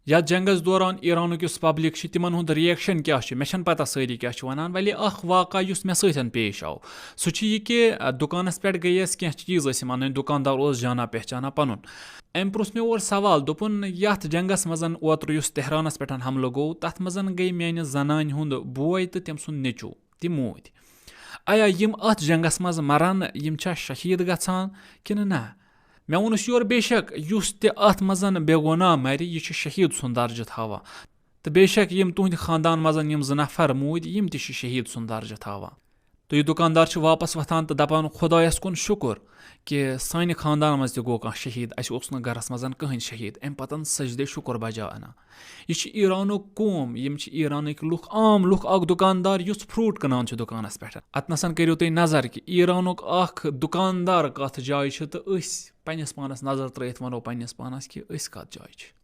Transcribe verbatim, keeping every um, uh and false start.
یَتھ جنگس دوران ایرانُک یُس پبلک چھِ، تِمن ہُنٛد ریئیکشن کیٛاہ چھُ، مےٚ چھَنہٕ پتہ سٲری کیٛاہ چھِ وَنان، ولی اکھ واقعہ یُس مےٚ سۭتۍ پیش آو، سُہ چھُ یہِ کہِ، آ، دُکانس پٮ۪ٹھ گٔیَس، کینٛہہ چیٖز ٲسۍ یِم اَنٕنۍ، دُکاندار اوس جانا پہچانا پنُن۔ أمۍ پرُژھ مےٚ اورٕ سوال، دوٚپُن، یَتھ جنگس منٛز اوترٕ یُس تہرانس پٮ۪ٹھ حملہٕ گوٚو، تَتھ منٛز گٔے میٛانہِ زنانہِ ہُنٛد بوے تہٕ تٔمۍ سُنٛد نیٚچوٗ، تہِ موٗدۍ۔ آیا یِم اَتھ جنگس منٛز مرن، یِم چھا شہیٖد گژھان کِنہٕ نہ؟ مےٚ ووٚنُس یورٕ، بے شک یُس تہِ اَتھ منٛز بے گۄناہ مرِ، یہِ چھُ شہیٖد سُنٛد درجہٕ تھاوان۔ تہٕ بے شک یِم تُہنٛدِ خاندان منٛز یِم زٕ نفر موٗدۍ، یِم تہِ چھِ شہیٖد سُنٛد درجہٕ تھاوان۔ تہٕ یہِ دُکاندار چھُ واپس وۄتھان تہٕ دپان، خۄدایس کُن شُکر کہِ سانہِ خاندان منٛز تہِ گوٚو کانٛہہ شہیٖد، اسہِ اوس نہٕ گرس منٛز کٕہٕنۍ شہیٖد۔ امہِ پتہٕ سجدے شُکر بجا انان۔ یہِ چھِ ایرانُک قوم، یِم چھِ ایرانٕکۍ لُکھ، عام لُکھ، اکھ دُکاندار یُس فروٹ کٕنان چھُ دُکانس پٮ۪ٹھ۔ اتنسن کٔرِو تُہۍ نظر کہِ ایرانُک اکھ دُکاندار کتھ جایہِ چھُ تہٕ أسۍ پننِس پانس نظر ترٲیِتھ ونو پننِس پانس کہِ أسۍ کتھ جایہِ چھِ۔